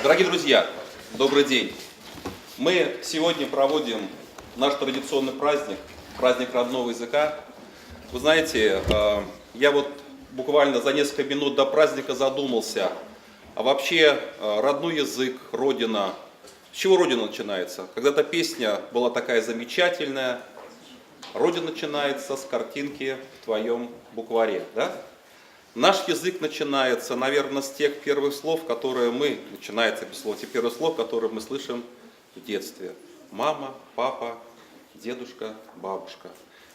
Дорогие друзья, добрый день. Мы сегодня проводим наш традиционный праздник, праздник родного языка. Вы знаете, я вот буквально за несколько минут до праздника задумался, а вообще родной язык, родина, с чего родина начинается? Когда-то песня была такая замечательная, родина начинается с картинки в твоем букваре, да? Наш язык начинается, наверное, с тех первых слов, которые мы, начинается без слов, тех первых слов, которые мы слышим в детстве. Мама, папа, дедушка, бабушка.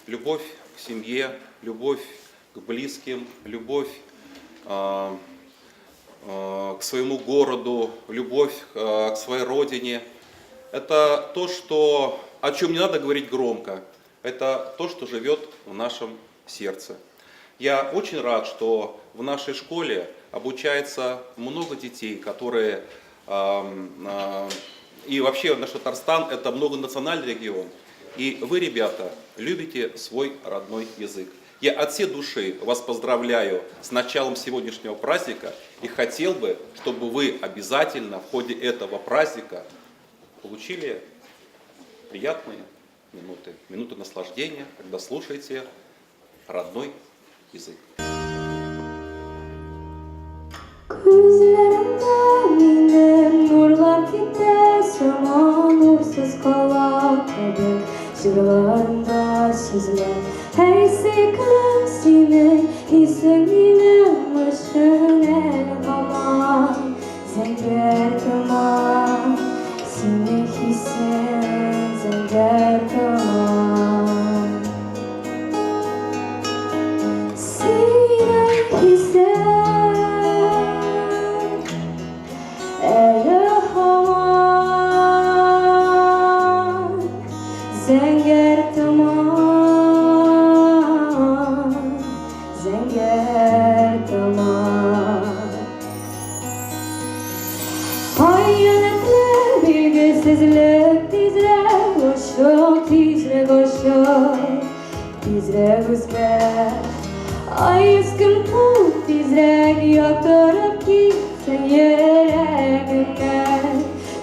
Любовь к семье, любовь к близким, любовь к своему городу, любовь к своей родине. Это то, что, о чем не надо говорить громко, это то, что живет в нашем сердце. Я очень рад, что в нашей школе обучается много детей, которые... И вообще наш Татарстан – это многонациональный регион. И вы, ребята, любите свой родной язык. Я от всей души вас поздравляю с началом сегодняшнего праздника и хотел бы, чтобы вы обязательно в ходе этого праздника получили приятные минуты, минуты наслаждения, когда слушаете родной язык. Күзләремдә минем нурлар китә, сыман нурсыз кала кебек, җырларымда сүзләр. Әй, сөйкем синең, хисең минем өчен әле һаман зәңгәр томан. Синең хисең зәңгәр томан. Синең хисең әле һаман зәңгәр томан, зәңгәр томан. Хыянәтле билгесезлек тизрәк очып, тизрәк очып, тизрәк үзгәр. Ай, өскем күк тизрәк яктырып китсен йөрәгемнән.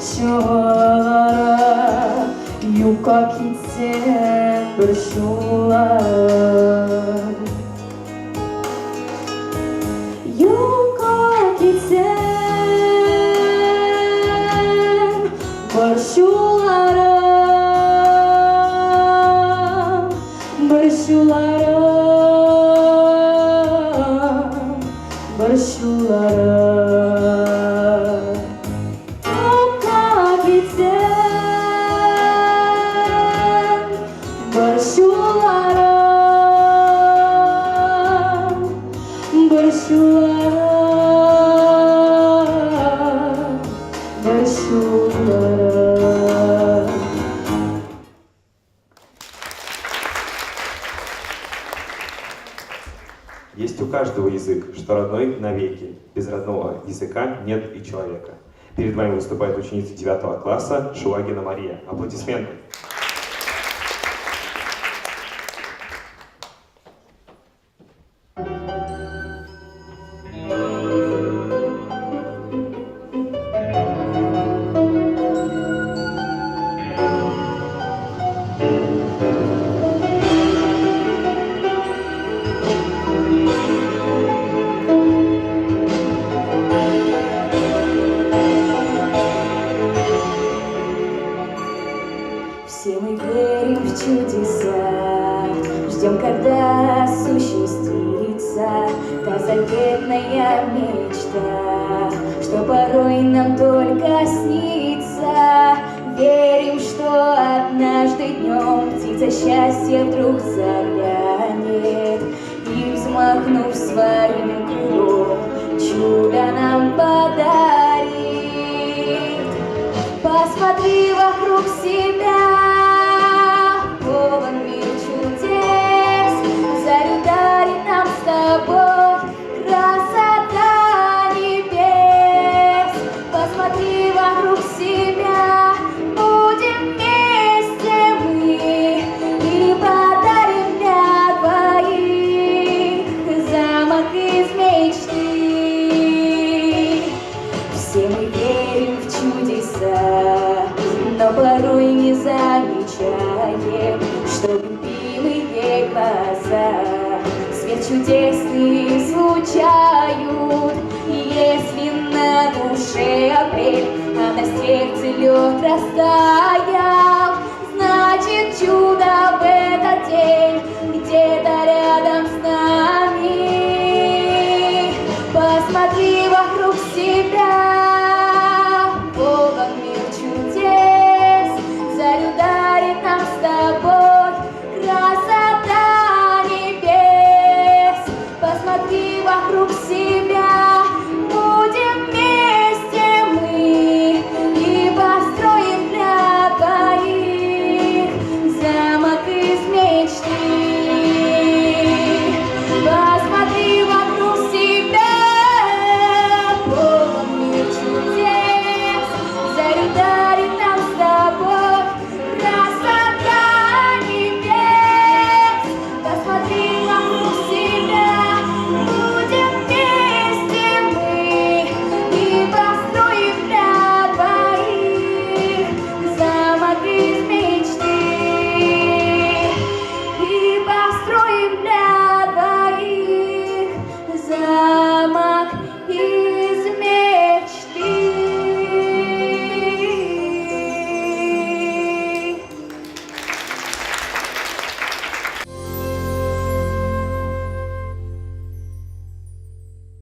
Чыгылары юкка китсен борчуларым. Юкка китсен борчуларым, борчуларым, борчуларым. Юкка китсен борчуларым, борчуларым, борчуларым. Есть у каждого язык, что родной навеки. Без родного языка нет и человека. Перед вами выступает ученица 9 класса Шуагина Мария. Аплодисменты. Все мы верим в чудеса, ждем, когда осуществится та заветная мечта, что порой нам только снится. Верим, что однажды днем птица счастья вдруг заглянет и, взмахнув своим крылом, чудо нам подарит. Посмотри вокруг себя, полон мир чудес, зарю дарит нам с тобой красота небес. Посмотри вокруг себя, будем вместе мы и подарим для двоих замок из мечты. Все мы верим. верим в чудеса, но порой не замечаем, что любимые глаза свет чудесный излучают. Если на душе апрель, а на сердце лед растаял, значит, чудо в этот день